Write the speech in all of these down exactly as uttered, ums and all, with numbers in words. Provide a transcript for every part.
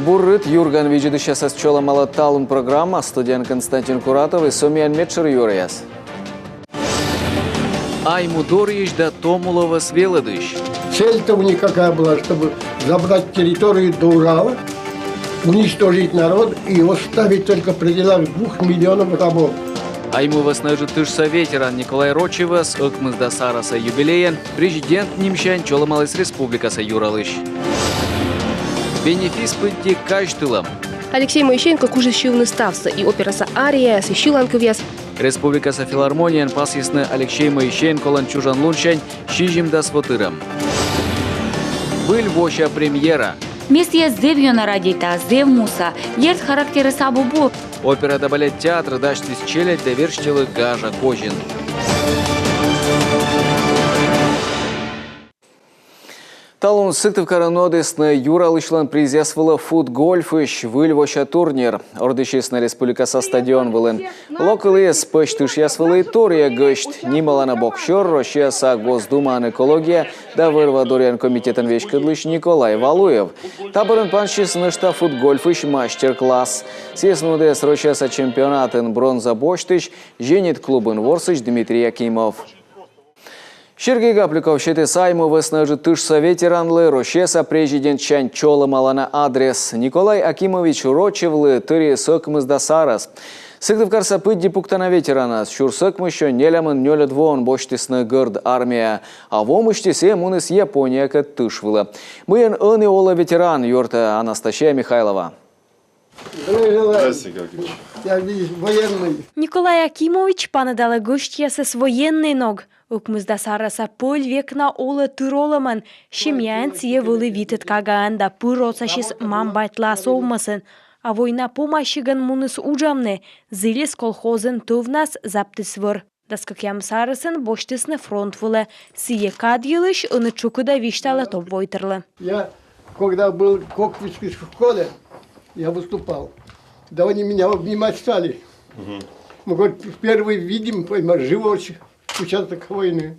Бур рыт! «Юрган» видзӧдысьясӧс чолӧмалӧ «Талун» программа. Студияын Константин Куратов. И со миян медшӧр юӧръяс. Айму дорйысь да том улӧвӧс велӧдысь. Цель-то у них какая была, чтобы забрать территорию до Урала, уничтожить народ и оставить только в пределах двух миллионов рабов. Айму вӧсна Ыджыд тышса ветеран Николай Рочевӧс ӧкмысдас арӧса юбилейын президент нимсянь чолӧмаліс республикаса юралысь. Бенефис пыдди казьтылӧм. Алексей Моисеенко кужис сьывны ставсӧ: и операса арияяс, и сьыланкывъяс. Республикаса филармонияын пасйисны Алексей Моисеенколӧн чужан лунсянь сизимдас во тырӧм. Выль вося премьера. Ме сійӧс зэв ёна радейта, зэв муса, дерт, характерыс абу бур. Опера да балет театр дасьтіс челядь да верстьӧлы гажа козин. Талун Сыктывкарын нуӧдісны юралысьлӧн призъяс вылӧ футгольфысь выль вося турнир. Ордйысисны республикаса стадион вылын. Локыліс пӧсь тышъяс вылӧ торъя гӧсьт. Нималана боксёр — Россияса Госдумаын экология да вӧр-ва доръян комитетӧн веськӧдлысь Николай Валуев. Та бӧрын пансис нӧшта футгольфысь мастер-класс. Сійӧс нуӧдіс Россияса чемпионатын бронза босьтысь, «Зенит» клубын ворсысь Дмитрий Якимов. Сергей Гапликов сетіс Айму вӧсна Ыджыд тышса ветеранлы Россияса президентсянь чолӧмалана адрес. Николай Акимович Рочевлы тырис ӧкмысдас арӧс. Сыктывкарса пыдди пуктана ветеранӧс сюрс ӧкмыссё нелямын нёльӧд воын босьтісны Гӧрд армияӧ, а во мысти сійӧ муніс Япониякӧд тыш вылӧ. Мыйӧн ӧні олӧ ветеран, юӧртӧ Анастасия Михайлова. Здравствуйте, как вы? Я вижу, военный. Николай Акимович паныдалӧ гӧсьтъясӧс военнӧй ног. Ӧкмысдас арӧса пӧль век на олӧ тыр олӧмӧн. Семьяын сійӧ вӧлі витӧд кагаӧн да пыр отсасис мам-батьлаас овмӧсын. А война помасигӧн муніс уджавны, зілис колхозын, тӧвнас заптіс вӧр. Дас кӧкъямыс арӧсӧн босьтісны фронт вылӧ. Сійӧ кад йылысь ӧні тшӧкыда висьталӧ топ войтырлы. Я, когда был в Коквицкой школе, я выступал. Да они меня обнимать стали. Мы, говорит, впервые видим, понимаешь, живой участок войны.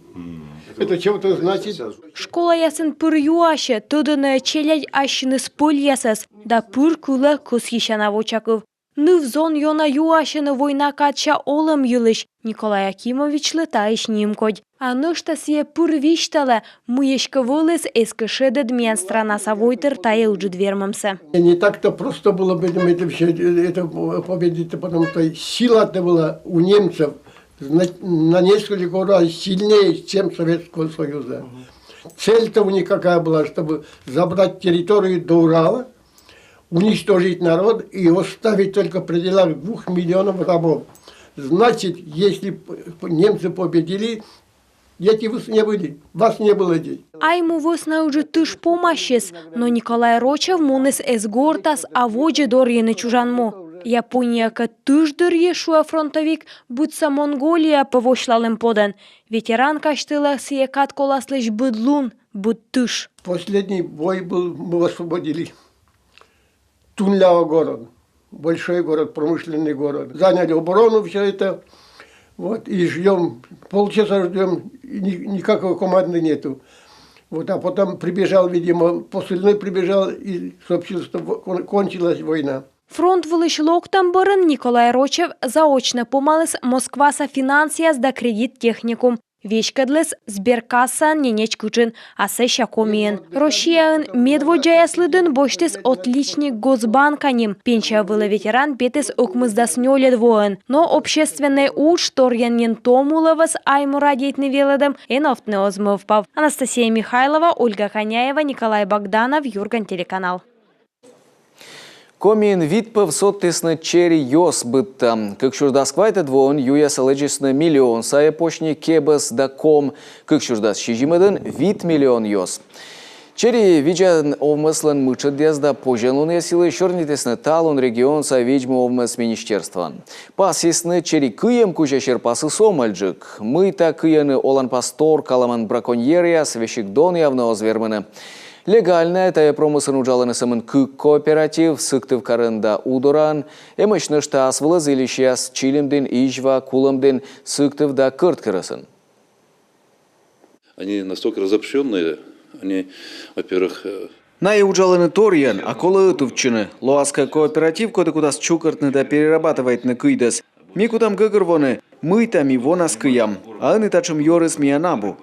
Это чего-то значит. Школаясын пыр юасьӧ, тӧдӧны челядь ассьыныс пӧльясӧс, да пыр кылӧ кӧсйысяна вочакыв. Ныв-зон ёна юасьӧны война кадся олӧм йылысь. Николай Акимовичлы таысь нимкодь. А нӧшта сійӧ пыр висьталӧ, мый эськӧ вӧліс, эз кӧ шедӧд миян странаса войтыр тайӧ ыджыд вермӧмсӧ. Не так-то просто было бы это всё, это победить, потому что сила-то была у немцев на, на несколько раз сильнее, чем Советского Союза. Цель-то у них какая была, чтобы забрать территорию до Урала, уничтожить народ и оставить только в пределах двух миллионов рабов. Значит, если немцы победили, дети вы не были, вас не было здесь. Айму вӧсна Ыджыд тыш помасис, но Николай Рочев муніс эз гортас, а водзӧ дорйыны чужан му. Япониякӧд тыш дырйи, шуӧ фронтовик, быдса Монголия пӧ восьлалім подӧн. Ветеран казьтылӧ, сійӧ кад коласлысь быд лун, быд тыш. Последний бой был, мы освободили Тунляо город, большой город, промышленный город. Заняли оборону, всё это. Вот, и ждём, полчаса ждём, и ни-, никакой команды нету. Вот, а потом прибежал, видимо, посыльный прибежал и сообщил, что во-, кон-, кончилась война. Фронт вылысь локтӧм бӧрын Николай Рочев заочнӧ помаліс Москваса финансъяс да кредит техникум. Веськӧдліс сберкассаын ненеч кытшын, а сэсся Комиын. Россияын медводдзаяс лыдын босьтіс «Отличник Госбанка» ним. Пенсия вылӧ ветеран петіс ӧкмысдас нёльӧд воын. Но общественнӧй удж торйӧн нин том улӧвӧс Айму радейтны велӧдӧм эновтны оз мӧвпав. Анастасия Михайлова, Ольга Коняева, Николай Богданов, «Юрган» телеканал. Комиын вит пӧв содтісны чери ёс быдтӧм. Кык сюрс дас квайтӧд воын юясӧ лэдзисны миллион сайӧ посни кебӧс да ком, кык сюрс дас сизимӧдын — вит миллион ёс. Чери видзан овмӧслӧн мытшӧдъяс да позянлунъяс йылысь сёрнитісны талун регионса видз-му овмӧс министерствоын. Пасйисны, чери кыйӧм кузя серпасыс омӧльджык. Мыйта кыйӧны оланпас торкалӧмӧн браконьеръяс, весиг донъявны оз вермыны. Легальнӧя тайӧ промысын уджалӧны сӧмын кык кооператив: Сыктывкарын да Удораын. Эмӧсь нӧшта ас вылӧ зільысьяс Чилимдін, Изьва, Кулӧмдін, Сыктыв да Кӧрткерӧсын. Они настолько разобщённые, они, во-первых, э, Найӧ уджалӧны торйӧн, а колӧ ӧтувтчыны. Лоас кӧ кооператив, коді кутас чукӧртны да перерабатывайтны кыйдӧс. Ми кутам гӧгӧрвоны, мыйта ми вонас кыям. А ӧні татшӧм юӧрыс миян абу.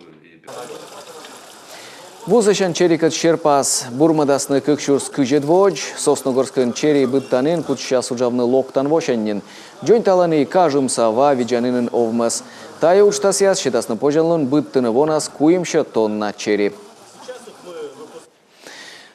Вузасян черикӧд серпас бурмӧдасны кык сюрс кызьӧд воӧдз. Сосногорскын чери быдтанін кутчысяс уджавны локтан восянь нин. Дзоньталӧны и Кожымса ва видзанінын овмӧс. Тайӧ уджтасъяс сетасны позянлун быдтыны вонас куимсё тонна чери.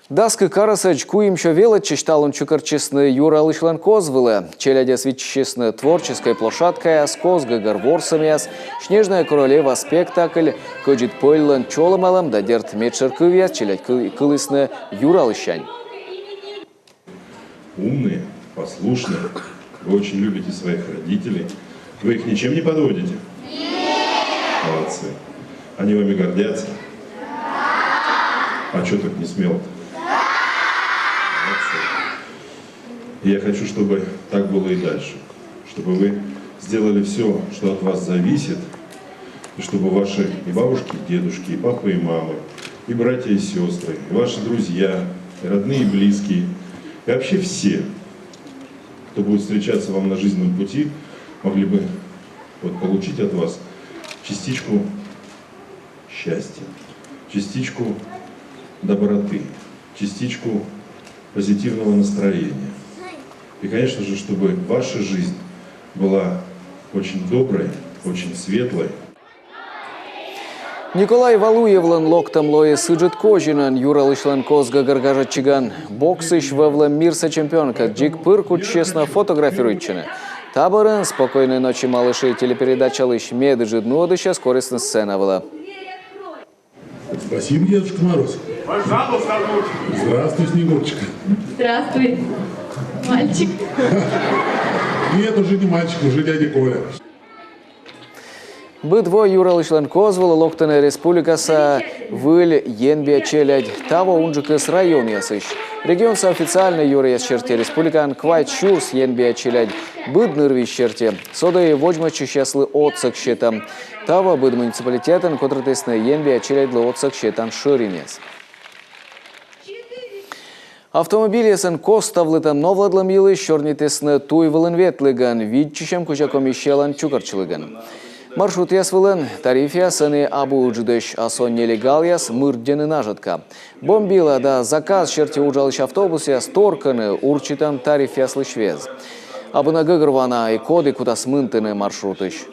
Дас кык арӧсӧдз куимсё велӧдчысь талун чукӧртчисны юралысьлӧн коз вылӧ. Челядьӧс виччысисны творческӧй площадкаяс, коз гӧгӧр ворсӧмъяс, «Снежная королева» спектакль, Кӧдзыд Пӧльлӧн чолӧмалӧм да, дерт, медшӧр кывъяс. Челядь кы-, кылісны юралысьсянь. Умные, послушные. Вы очень любите своих родителей. Вы их ничем не подводите? Нет. Молодцы. Они вами гордятся? А чё так не смело-то? Молодцы. И я хочу, чтобы так было и дальше. Чтобы вы сделали всё, что от вас зависит, и чтобы ваши и бабушки, и дедушки, и папы, и мамы, и братья, и сёстры, и ваши друзья, и родные, и близкие, и вообще все, кто будет встречаться вам на жизненном пути, могли бы вот получить от вас частичку счастья, частичку доброты, частичку позитивного настроения. И, конечно же, чтобы ваша жизнь была очень доброй, очень светлой. Николай Валуевлӧн локтӧм лоис Ыджыд Козинын юралысьлӧн коз гӧгӧр гажӧдчигӧн. Боксысь вӧвлӧм мирса чемпионкӧд дзик пыр кутчысис на фотографируйтчыны. Та бӧрын «Спокойной ночи, малыши» телепередачалысь медыджыд нуӧдысьӧс корисны сцена вылӧ. Спасибо, Дедушка Мороз. Пожалуйста, внучек. Здравствуй, Снегурочка. Здравствуй, мальчик. Нет, уже не мальчик, уже дядя Коля. Быд во юралысьлӧн коз вылӧ локтӧны республикаса выль енбиа челядь, таво унджыкыс районъясысь. Регионса официальнӧй юръяс серти республикаын квайт сюрс енбиа челядь. Быд нырвизь серти содӧ и водзмӧстчысьяслы отсӧг сетӧм. Таво быд муниципалитетын котыртісны енбиа челядьлы отсӧг сетан шӧринъяс. Автомобильясӧн кост ставлытӧм новлӧдлӧм йылысь сёрнитісны туй вылын ветлігӧн виччысьӧм кузя комиссиялӧн чукӧртчылігӧн. Маршрутъяс вылын тарифъяс ӧні абу ыджыдӧсь, а со нелегалъяс мырддьӧны нажӧтка. Бомбила да заказ серти уджалысь автобусъяс торкӧны урчитӧм тарифъяслысь вез. Абу на гӧгӧрвоана и, коді кутас мынтыны маршрутысь.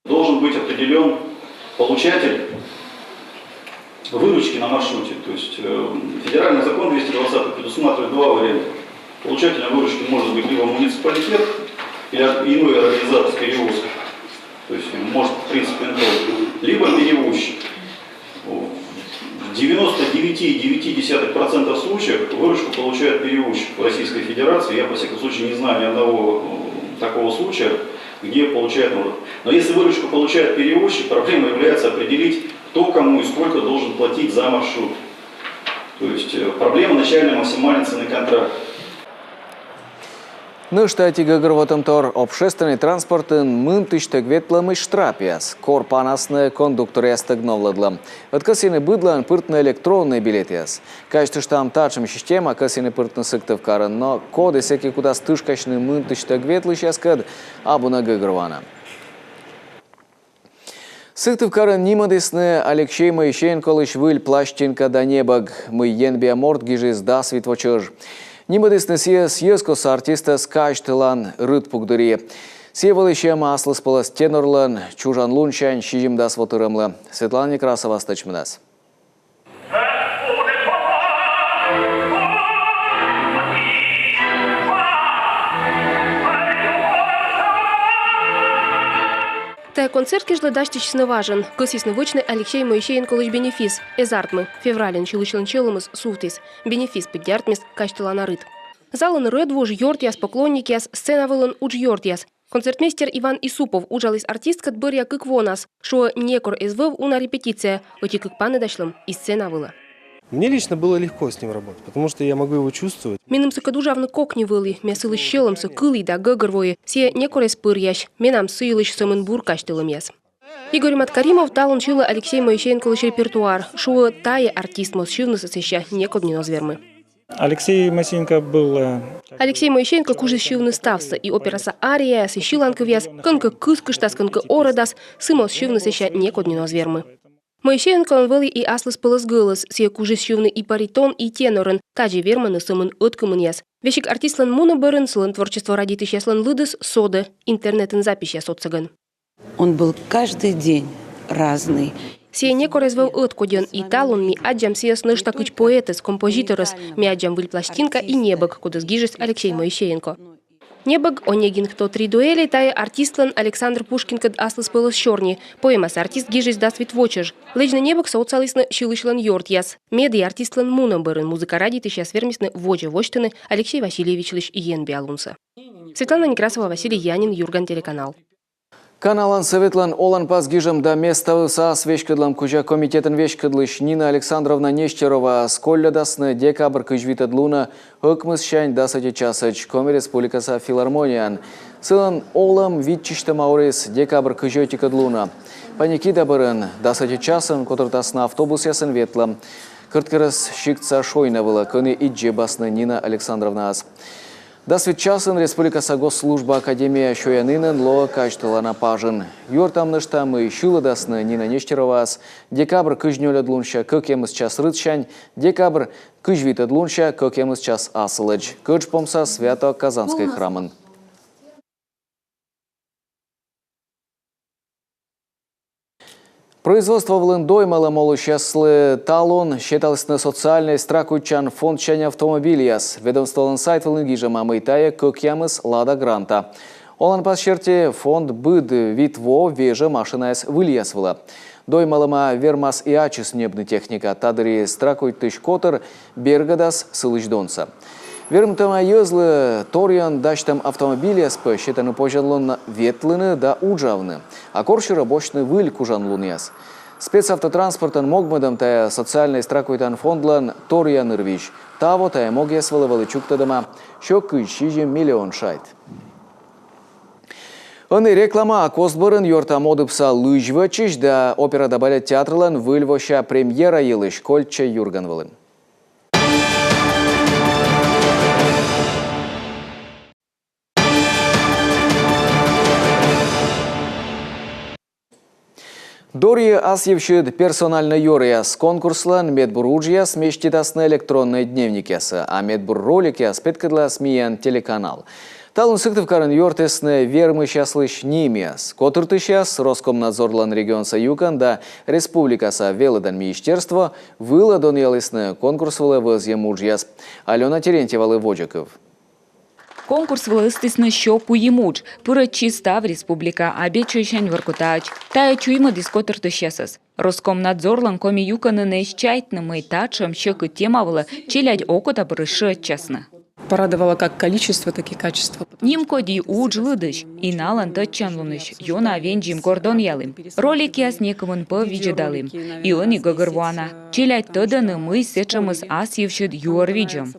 Должен быть определён получатель выручки на маршруте. То есть э, федеральный закон двести двадцатый предусматривает два варианта. Получателем выручки может быть либо муниципалитет, или иной организатор перевозки. То есть может, в принципе, НПО, либо перевозчик. В девяносто девять и девять десятых процентов случаев выручку получает перевозчик в Российской Федерации. Я, во всяком случае, не знаю ни одного э, такого случая, где получает он. Но если выручку получает перевозчик, проблема является определить, кто кому и сколько должен платить за маршрут. То есть э, проблема начальной максимальной цены контракта. Нӧшта ӧти гӧгӧрвотӧмтор: общественнӧй транспортын мынтысьтӧг ветлӧмысь штрапъяс. Кор панасны кондукторъястӧг новлӧдлӧм. Ӧд кӧсйӧны быдлаын пыртны электроннӧй билетъяс. Казьтыштам, татшӧм система кӧсйӧны пыртны Сыктывкарын, но коді сэки кутас тышкасьны мынтысьтӧг ветлысьяскӧд, абу на гӧгӧрвоана. Сыктывкарын нимӧдісны Алексей Моисеенколысь выль пластинка да небӧг, мый енбиа морт гижис дас вит во чӧж. Нимӧдісны сійӧс йӧзкостса артистӧс казьтылан рыт пук дырйи. Сійӧ вӧлі сиӧма аслыспӧлӧс тенорлӧн чужан лунсянь сизимдас во тырӧмлы. Светлана Некрасова стӧчмӧдас. Тайӧ концерт кежлӧ дасьтысисны важӧн. Кӧсйисны вӧчны Алексей Моисеенколысь бенефис. Эз артмы. Февральын сьылысьлӧн сьӧлӧмыс сувтіс. Бенефис пыдди артмис казьтылана рыт. Залын рӧдвуж, ёртъяс, поклонникъяс, сцена вылын уджъёртъяс. Концертмейстер Иван Исупов уджаліс артисткӧд бӧръя кык вонас. Шуӧ, некор эз вӧв уна репетиция, ӧти-кык паныдасьлӧм и сцена вылӧ. Мне лично было легко с ним работать, потому что я могу его чувствовать. Меным сыкӧд уджавны кокни вӧлі, ме сылысь сьӧлӧмсӧ кылі да гӧгӧрвои, сійӧ некор эз пӧръясь, менам сы йылысь сӧмын бур казьтылӧмъяс. Игорь Маткаримов талун сьылӧ Алексей Моисеенколысь репертуар. Шуӧ, тайӧ артист моз сьывнысӧ сэсся некод нин оз вермы. Алексей Моисеенко был, э, Алексей Моисеенко кужис сьывны ставсӧ: и операса арияяс, и сьыланкывъяс, кӧнкӧ кыскыштас, кӧнкӧ орӧдас, сы моз сьывны сэсся некод нин оз вермы. Моисеенколӧн вӧлі и аслыспӧлӧс гӧлӧс, сійӧ кужис сьывны и баритон, и тенорӧн, тадзи вермӧны сӧмын ӧткымынъяс. Весиг артистлӧн мунӧ бӧрын сылӧн творчество радейтысьяслӧн лыдыс содӧ интернетын записьяс отсӧгӧн. Он был каждый день разный. Сійӧ некор эз вӧв ӧткодьӧн, и талун ми аддзам сійӧс нӧшта кыдз поэтӧс, композиторӧс. Ми аддзам выль пластинка и небӧг, кодӧс гижис Алексей Моисеенко. Небӧг «Онегин, кто три дуэли» — тайӧ артистлӧн Александр Пушкинкӧд аслыспӧлӧс сёрни. Поэмасӧ артист гижис дас вит во чӧж. Лэдзны небӧгсӧ отсалісны сьылысьлӧн ёртъяс. Медым артистлӧн мунӧм бӧрын музыка радейтысьяс вермисны водзӧ восьтыны Алексей Васильевичлысь енбиалунсӧ. Светлана Некрасова, Василий Янин, «Юрган» телеканал. Каналан Сӧветлӧн оланпас гижӧм да меставывса ас веськӧдлӧм кузя комитетын веськӧдлысь Нина Александровна Нестероваӧс колльӧдасны декабрь кызь витӧд лунӧ ӧкмыссянь дас ӧти часӧдз Коми Республикаса филармонияын. Сылӧн олӧм виччысьтӧма орис декабрь кызь ӧтикӧд лунӧ. Паникида бӧрын дас ӧти часӧн котыртасны автобусъясӧн ветлӧм. Кӧрткерӧс сиктса шойна вылӧ, кӧні и дзебасны Нина Александровнаӧс. Дас вит часӧн республикаса госслужба академия сёянінын лоӧ казьтылана пажын. Юӧртам нӧшта, мый сьылӧдасны Нина Нестероваӧс декабрь кызь нёльӧд лунся кӧкъямыс час рытсянь декабрь кызь витӧд лунся кӧкъямыс час асылӧдз Кӧджпомса Свято-Казанскӧй храмын. Производство вылын доймалӧм олысьяслы талун сеталісны социальнӧй страхуйтчан фондсянь автомобильяс. Ведомстволӧн сайт вылын гижӧма, мый тайӧ кӧкъямыс «Лада Гранта». Оланпас серти, фонд быд вит во вежӧ машинаяс выльяс вылӧ. Доймалӧма вермас и ачыс ньӧбны техника. Та дырйи страхуйтысь котыр бергӧдас сылысь донсӧ. Вермытӧма йӧзлы торйӧн дасьтӧм автомобильяс пӧ сетӧны позянлун ветлыны да уджавны, а корсюрӧ босьтны выль кужанлунъяс. Спецавтотранспортӧн могмӧдӧм — тайӧ социальнӧй страхуйтан фондлӧн торъя нырвизь. Таво тайӧ могъяс вылӧ вӧлі чуктӧдӧма сё кызь сизим миллион шайт. Ӧні реклама, а кост бӧрын юӧртам Одыбса лызьвӧчысь да опера да балет театрлӧн выль вося премьера йылысь. Кольччӧй «Юрган» вылын. Дорйы ас йывсьыд персональнӧй юӧръяс. Конкурслӧн медбур уджъяс меститасны электроннӧй дневникъясӧ, а медбур роликъяс петкӧдлас миян телеканал. Талун Сыктывкарын юӧртісны вермысьяслысь нимъяс. Котыртысьяс Роскомнадзорлӧн регионса юкӧн да республикаса велӧдан министерство вылӧ донъялісны конкурс вылӧ вӧзйӧм уджъяс. Алёна Терентьевалы водзӧ кыв. Конкурс вылӧ ыстісны сё куим удж. Пырӧдчис став республика, а бечӧйсянь ворготаӧдз. Тайӧ чуймӧдіс котыртысьясӧс. Роскомнадзорлӧн Коми юкӧнын эз чайтны, мый татшӧм сьӧкыд тема вылӧ челядь окотапырысь шыӧдчасны. Порадовало как количество, так и качество. Нимкодь и удж лыдысь, и налӧн тӧдчанлунысь. Ёна вензим, кор донъялім. Роликъяс некымын пӧв видзӧдалім. И ӧні гӧгӧрвоана. Челядь тӧдӧны, мый сэтшӧмыс ас йывсьыд юӧр видзӧм.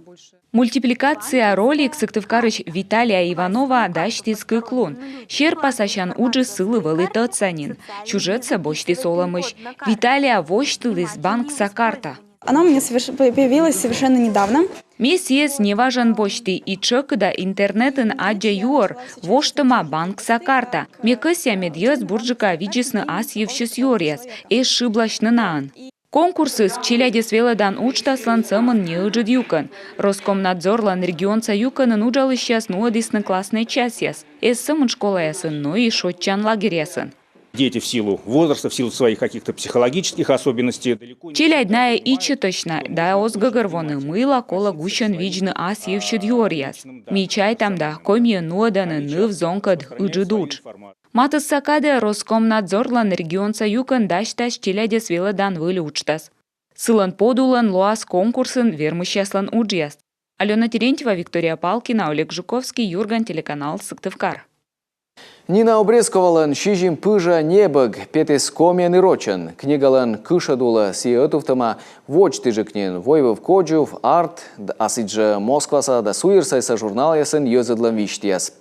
Мультипликация ролик Сыктывкарысь Виталия Иванова дасьтіс кык лун. Серпасасян уджыс сылы вӧлі тӧдса нин. Сюжетсӧ босьтіс олӧмысь. Виталия восьтыліс банкса карта. Она у меня соверш-, появилась совершенно недавно. Ме сійӧс неважӧн босьті, и тшӧкыда интернетын аддза юӧр, воштӧма банкса карта. Ме кӧсъя, мед йӧз бурджыка видзисны ас йывсьыс юӧръяс, эз шыбласьны наӧн. Конкурсыс челядьӧс велӧдан уджтаслӧн сӧмын неыджыд юкӧн. Роскомнадзорлӧн регионса юкӧнын уджалысьяс нуӧдісны класснӧй часъяс. Эз сӧмын школаясын, но и шойччан лагерьясын. Дети в силу возраста, в силу своих каких-то психологических особенностей далеко не... Челядь найӧ ичӧтӧсь на да оз гӧгӧрвоны, мыйла колӧ гусьӧн видзны ас йывсьыд юӧръяс. Ми чайтам да, Комиын нуӧдӧны ныв-зонкӧд ыджыд удж. Матысса кадӧ Роскомнадзорлӧн регионса юкӧн дасьтас челядьӧс велӧдан выль уджтас. Сылӧн подулӧн лоас конкурсын вермысьяслӧн уджъяс. Алёна Терентьева, Виктория Палкина, Олег Жуковский, «Юрган» телеканал, Сыктывкар. Нина Обрезковалӧн сизим пыжа небӧг петіс комиӧн и рочӧн. Книгалӧн кышӧд улӧ сійӧ ӧтувтӧма водзтіжык нин. «Войвыв кодзув», «Арт», д-, а сідзжӧ Москваса да суйӧрсайса журналъясын йӧзӧдлӧм висьтъяс.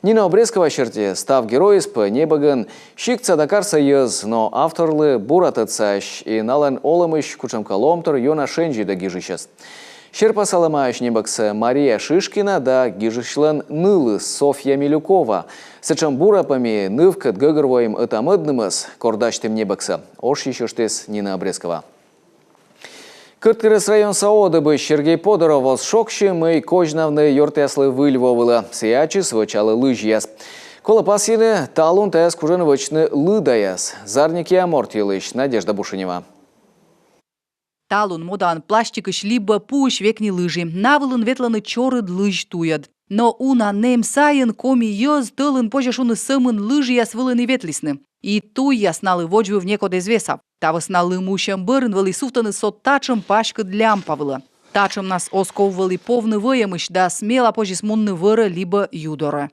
Нина Обрезкова серти, став геройыс пӧ небӧгын сиктса да карса йӧз, но авторлы бура тӧдсаӧсь, и налӧн олӧмысь кутшӧмкӧ лоӧмтор ёна шензьӧдӧ гижысьӧс. Серпасалӧмаӧсь небӧгсӧ Мария Шишкина да гижысьлӧн нылыс Софья Милюкова. Сэтшӧм бура пӧ ми нывкӧд гӧгӧрвоим ӧта-мӧднымӧс, кор дасьтім небӧгсӧ, ошйысь ыштіс Нина Обрезкова. Кӧрткерӧс районса Одыбысь Сергей Подоров оз шогсьы, мый козьнавны ёртъяслы Выль во вылӧ. Сійӧ ачыс вӧчалӧ лызьяс. Колӧ пасйыны, талун тайӧс кужӧны вӧчны лыдаяс. Зарни киа морт йылысь Надежда Бушенева. Талун модаӧн пластикысь либӧ пуысь векни лыжи. На вылын ветлӧны чорыд лызь туйӧд. Но уна нэм сайын коми йӧз тӧлын, позьӧ шуны, сӧмын лыжияс вылын и ветлісны. И туйяс налы водзвыв некод эз весав. Та вӧсна лым усьӧм бӧрын вӧлі сувтӧны со татшӧм паськыд лямпа вылӧ. Татшӧмнас оз ков вӧлі повны вӧйӧмысь да смела позис мунны вӧрӧ либӧ ю дорӧ.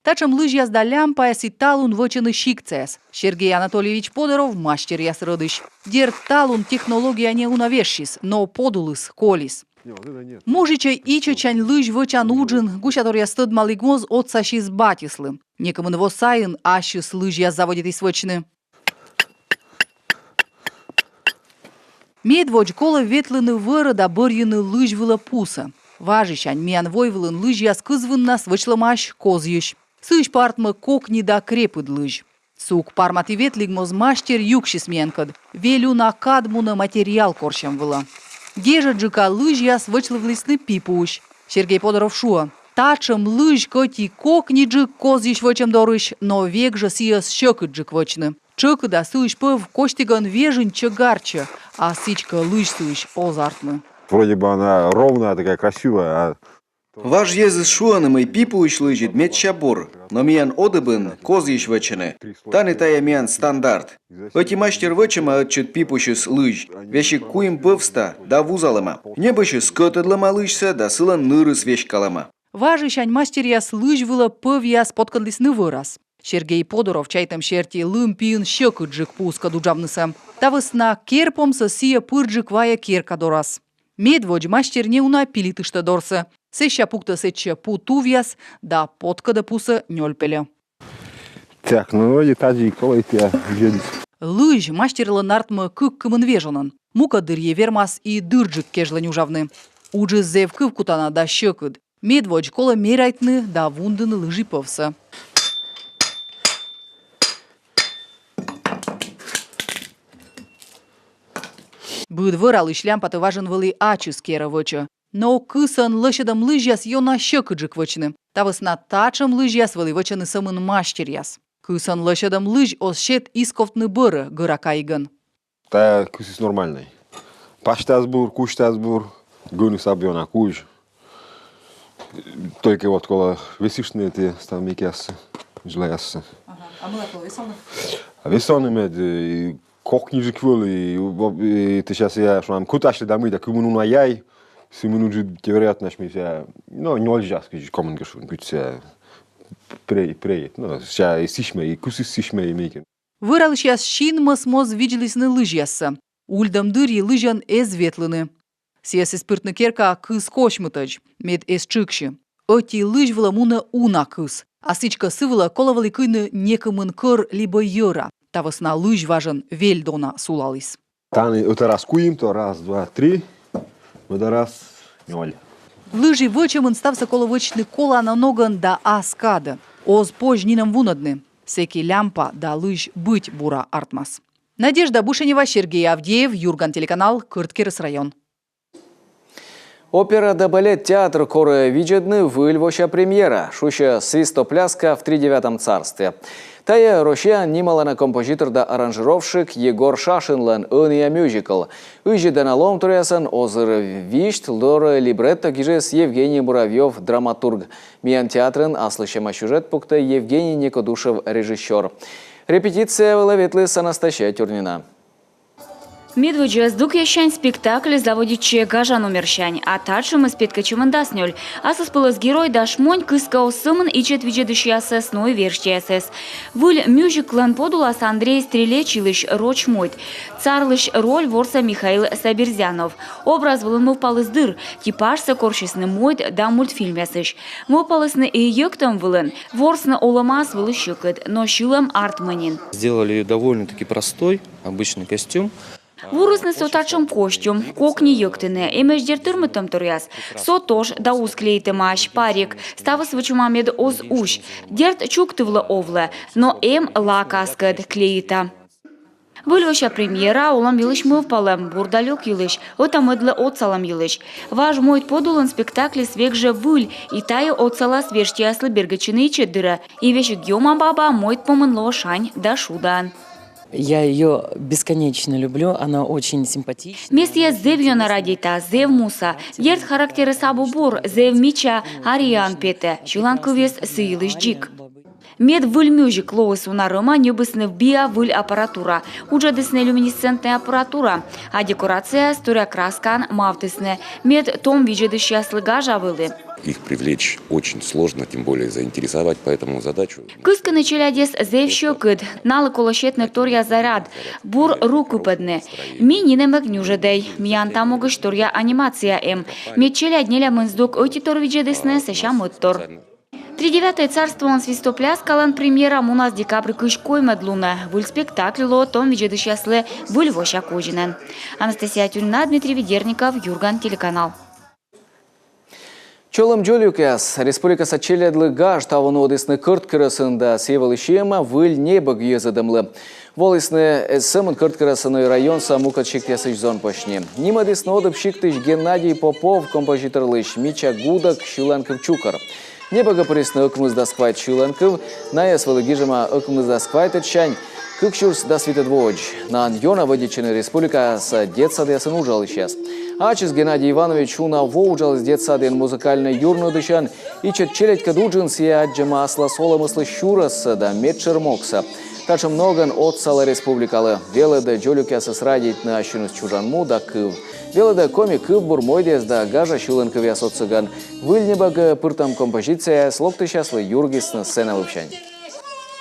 Татшӧм лызьяс да лямпаяс и талун вӧчӧны сиктсаяс. Сергей Анатольевич Подоров мастеръяс рӧдысь. Дерт, талун технология не уна вежсис, но подулыс колис. Мужичӧй ичӧтсянь лызь вӧчан уджын гусяторъяс тӧдмалігмоз отсасис батьыслы. Некымын во сайын ассьыс лызьяс заводитіс вӧчны. Медводз колӧ ветлыны вӧрӧ да бӧрйыны лызь вылӧ пусӧ. Важысянь миян войвылын лызьяс кызвыннас вӧчлӧмаӧсь козйысь. Сыысь пӧ артмӧ кокни да крепыд лызь. Сук парматі ветлігмоз мастер юксис миянкӧд: вель уна кад мунӧ материал корсьӧм вылӧ. Гежӧджыка лызьяс вӧчлывлісны пи пуысь. Сергей Подоров шуӧ: татшӧм лызь кӧть и кокниджык козйысь вӧчӧм дорысь, но век жӧ сійӧс сьӧкыдджык вӧчны. Тшӧкыда сыысь пӧв костигӧн вежынь чӧгартчӧ, а сідзкӧ лызь сыысь оз артмы. Вроде бы она ровная, такая красивая, а Важ йӧзыс шуӧны, мый пи пуысь лызьыд медся бур, но миян Одыбын козйысь вӧчӧны. Тані тайӧ миян стандарт. Ӧти мастер вӧчӧма ӧтчыд пи пусьыс лызь, весиг куим пӧвста да вузалӧма. Ньӧбысьыс кӧтӧдлӧма лызьсӧ да сылӧн нырыс веськалӧма. Важысянь мастеръяс лызь вылӧ пӧвъяс поткӧдлісны вӧрас. Сергей Подоров чайтӧм серти лым пиын сьӧкыдджык пуыскӧд уджавнысӧ. Та вӧсна керпомсӧ сійӧ пырджык вайӧ керка дорас. Медводз мастер неуна пилитыштӧ дорсӧ. Сэсся пуктӧ сэтчӧ пу тувъяс да поткӧдӧ пусӧ нёль пельӧ. Так, ну, вроде тадзи и колӧ, я видел. Лызь мастерлӧн артмӧ кык кымын вежонӧн. Мукӧд дырйи вермас и дырджык кежлӧ нюжавны. Уджыс зэв кывкутана да сьӧкыд. Медводз колӧ мерайтны да вундыны лыжи пӧвсӧ. Быд вӧралысь лямпатӧ важӧн вӧлі ачыс керӧ вӧчӧ. Но кысӧн лӧсьӧдӧм лызьяс ёна сьӧкыдджык вӧчны. Та вӧсна татшӧм лызьяс вӧлі вӧчӧны сӧмын мастеръяс. Кысӧн лӧсьӧдӧм лызь оз сет исковтны бӧрӧ гӧра кайигӧн. Тайӧ кысыс нормальнӧй. Пасьтас бур, кузьтас бур, гӧныс абу ёна кузь. Только вот колӧ весыштны эти став мекъяссӧ, жлаяссӧ. Ага. А мыйла колӧ весавны? А весавны мед, э, и кокниджык вӧлі, и, и тэ сейчас я, шуам, кутасьлы да мый да, кымын уна яй, сымын уджыд, вероятность, мися, ну, нёль час, кыдз комын кӧ шуны, кыдз сійӧ прей, прей, ну, сійӧ и сісьмӧ, и кысыс сісьмӧ, и мыйкӧ. Вӧралысьяс синмӧс моз видзлісны лызьяссӧ. Ульдӧм дырйи лызьӧн эз ветлыны. Сійӧс эз пыртны керкаӧ кыз косьмытӧдз, мед эз тшыксьы. Ӧти лызь вылӧ мунӧ уна кыз. А сідзкӧ сы вылӧ колӧ вӧлі кыйны некымын кӧр либӧ йӧра. Та вӧсна лызь важӧн вель дона сулаліс. Тані ӧта раз куим, то раз, два, три, мӧда раз нёль. Лыжи вӧчӧмын ставсӧ колӧ вӧчны колана ногӧн да ас кадӧ. Оз позь нинӧм вунӧдны. Сэки лямпа да лызь быть бура артмас. Надежда Бушенева, Сергей Авдеев, «Юрган» телеканал, Кӧрткерӧс район. Опера да балет театр корӧ видзӧдны выль вося премьера, шусьӧ «Свистопляска в тридевятом царстве». Тайӧ Россияын нималана композитор да аранжировщик Егор Шашинлӧн ӧнія мюзикл. Ызьыдана лоӧмторъясӧн озыр висьт дорӧ либретто гижис Евгений Муравьёв, драматург. Миян театрын аслыссяма сюжет пуктӧ Евгений Некодушев, режиссёр. Репетиция вылӧ ветліс Анастасия Тюрнина. Медводдза здукъяссянь спектакль заводитчӧ гажа номерсянь, а татшӧмыс петкӧдчӧмын дас нёль. Асыспӧлӧс герой да шмонь кыскӧ оз сӧмын ичӧт видзӧдысьясӧс, но и верстьӧясӧс. Выль мюзиклӧн подулас Андрей Стрелеч йылысь роч мойд. Царлысь роль ворсӧ Михаил Сабирзянов. Образ вылын мӧвпаліс дыр, типажсӧ корсисны мойд да мультфильмъясысь. Мӧвпалісны и йӧктӧм вылын, ворсны олӧмас вылысь сьӧкыд, но сьылӧм артмӧ нин. Сделали её довольно-таки простой, обычный костюм. Вурисны со татшӧм костюм, кокни йӧктыны, эмӧсь, дерт, тырмытӧмторъяс. Со тож да уз клеитӧмаӧсь, парик, ставыс вӧчӧма, мед оз усь. Дерт, чуктывлӧ овлӧ, но эм лак аскӧд, клеита. Выльвося премьера олӧм йылысь мӧвпалӧм, бур да лёк йылысь, ӧта-мӧдлы отсалӧм йылысь. Важ мойд подулын спектакльыс век жӧ выль, и тайӧ отсалас верстьӧяслы бергӧдчыны ичӧт дырӧ. И весиг Ёма баба мойд помын лоӧ шань да шудаӧн. Я ее бесконечно люблю, она очень симпатична. Ме сійӧс зэв ёна радейта, зэв муса. Дерт, характерыс абу бур, зэв мича, арияӧн петӧ, сьыланкывйыс сы йылысь дзик. Мед выль мюзикл лоис уна рӧма, ньӧбисны биа выль аппаратура. Уджӧдісны люминесцентнӧй аппаратура, а декорацияяс торъя краскаӧн мавтісны, мед том видзӧдысьяслы гажа вӧлі. Их привлечь очень сложно, тем более заинтересовать, поэтому задачу... Кыскыны челядьӧс зэв сьӧкыд, налы колӧ сетны торъя заряд, бур ру кыпӧдны. Ми нинӧм эг нюжӧдӧй, миян та могысь торъя анимация эм. Мед челядь нелямын здук ӧтитор видзӧдісны, сэсся мӧдтор. «Тридевятое царствоын» свистопляскалӧн премьера мунас декабрь кызь коймӧд лунӧ. Выль спектакль лоӧ том видзӧдысьяслы выльвося козинӧн. Анастасия Тюнина, Дмитрий Ведерников, «Юрган» телеканал. Чолӧм, дзолюкъяс! Республикаса челядьлы гаж таво нуӧдісны Кӧрткерӧсын да сійӧ вӧлі сиӧма выль небӧг йӧзӧдӧмлы. Волісны эз сӧмын Кӧрткерӧса, но и районса мукӧд сиктъясысь зонпосни. Нимӧдісны Одыб сиктысь Геннадий Попов композиторлысь «Мича гудӧк» сьыланкыв чукӧр. Небӧгӧ пырисны ӧкмысдас квайт сьыланкыв, найӧс вӧлі гижӧма ӧкмысдас квайтӧдсянь кык сюрс дас витӧд воӧдз. Наӧн ёна вӧдитчӧны республикаса детсадъясын уджалысьяс. Ачыс Геннадий Иванович уна во уджаліс детсадйын музыкальнӧй юрнуӧдысьӧн. Ичӧт челядькӧд уджын сійӧ аддзӧма аслас олӧмыслысь сюрӧссӧ да медшӧр могсӧ. Татшӧм ногӧн отсалӧ республикалы. Велӧдӧ дзолюкъясӧс радейтны ассьыныс чужан му да кыв. Велӧдӧ коми кывбур, мойдъяс да гажа сьыланкывъяс отсӧгӧн. Выль небӧгӧ пыртӧм композицияяс локтысьяслы юргисны сцена вывсянь.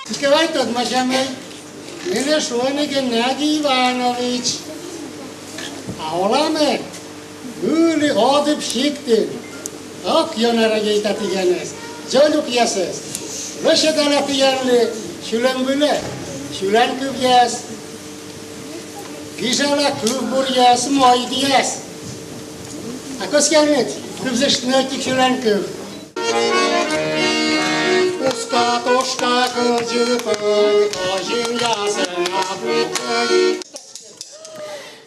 Кӧть кӧ вай тӧдмасямӧй, менӧ шуӧны Геннадий Иванович. А олам ме ылі Одыб сиктын. Ок ёна радейта тіянӧс, дзолюкъясӧс. Лӧсьӧдала тіянлы сьылӧм вылӧ сьыланкывъяс. Гижала кывбуръяс, мойдъяс. А кӧсъянныд кывзыштны ӧтик сьыланкыв?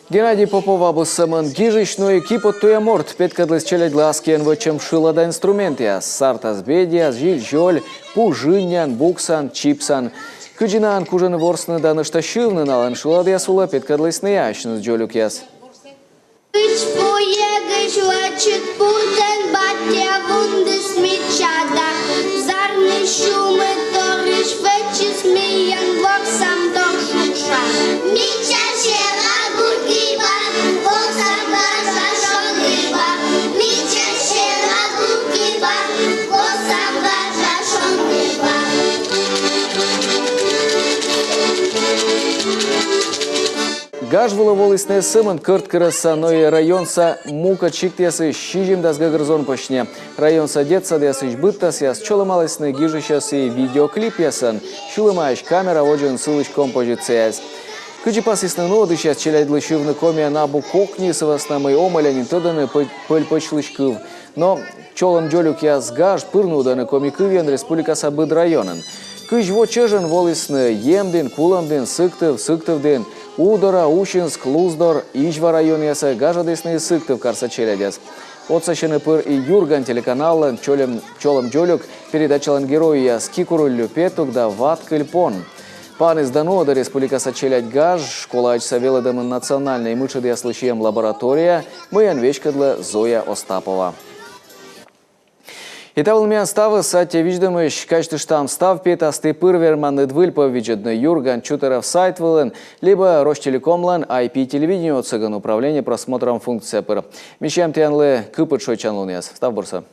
Геннадий Попов абу сӧмын гижысь, но и киподтуя морт. Петкӧдліс челядьлы аскиӧн вӧчӧм шылада инструментъяс: сартас бедьяс, зиль-зёль, пу жыннян, буксан, чипсан. Кыдзи наӧн кужӧны ворсны да нӧшта сьывны, налӧн шыладъяс улӧ петкӧдлісны ассьыныс дзолюкъяс. Кыдз пу йӧгысь вӧчыд путӧн батьӧ вундіс мича да, зарни сюмӧдторйысь вӧчис миян ворсамтор шуша. Мича сера гуркиба, ворсам гажа шондіба. Мича сера гуркиба, ворсам гажа шондіба. Гаж вылӧ волісны эз сӧмын Кӧрткерӧсса, но и районса мукӧд сиктъясысь сизимдас гӧгӧр зонпосни. Районса детсадъясысь быдтасъяс чолӧмалісны гижысьӧс и видеоклипъясӧн, сьылӧмаӧсь камера водзын сылысь композицияяс. Кыдзи пасйисны нуӧдысьяс, челядьлы сьывны комиӧн абу кокни, сы вӧсна мый омӧля нин тӧдӧны пӧ-, пӧль-пӧчлысь кыв. Но «Чолӧм, дзолюкъяс» гаж пыр нуӧдӧны коми кывйӧн республикаса быд районын. Кызь во чӧжӧн волісны Емдін, Кулӧмдін, Сыктыв, Сыктывдін, Удора, Усинск, Луздор, Изьва районъясӧ. Гажӧдісны и Сыктывкарса челядьӧс. Отсасьӧны пыр и «Юрган» телеканаллӧн «Чолӧм, чолӧм, дзолюк» передачалӧн геройяс Кикуруллю Петук да Ваткыль Пон. Паніс да нуӧдӧ республикаса челядь гаж школаӧдзса велӧдӧмын национальнӧй мытшӧдъяслы сиӧм лаборатория, мыйӧн веськӧдлӧ Зоя Остапова. И та вылын миян ставыс. Аттьӧ видзӧдӧмысь. Казьтыштам, став петас. Ті пыр верманныд выльпӧв видзӧдны «Юрган» чуторяв сайт вылын либӧ Ростелекомлӧн IP-телевидение отсӧгӧн, управление просмотром функция пыр. Ми сиам тіянлы кыпыд шойччан лунъяс. Став бурсӧ.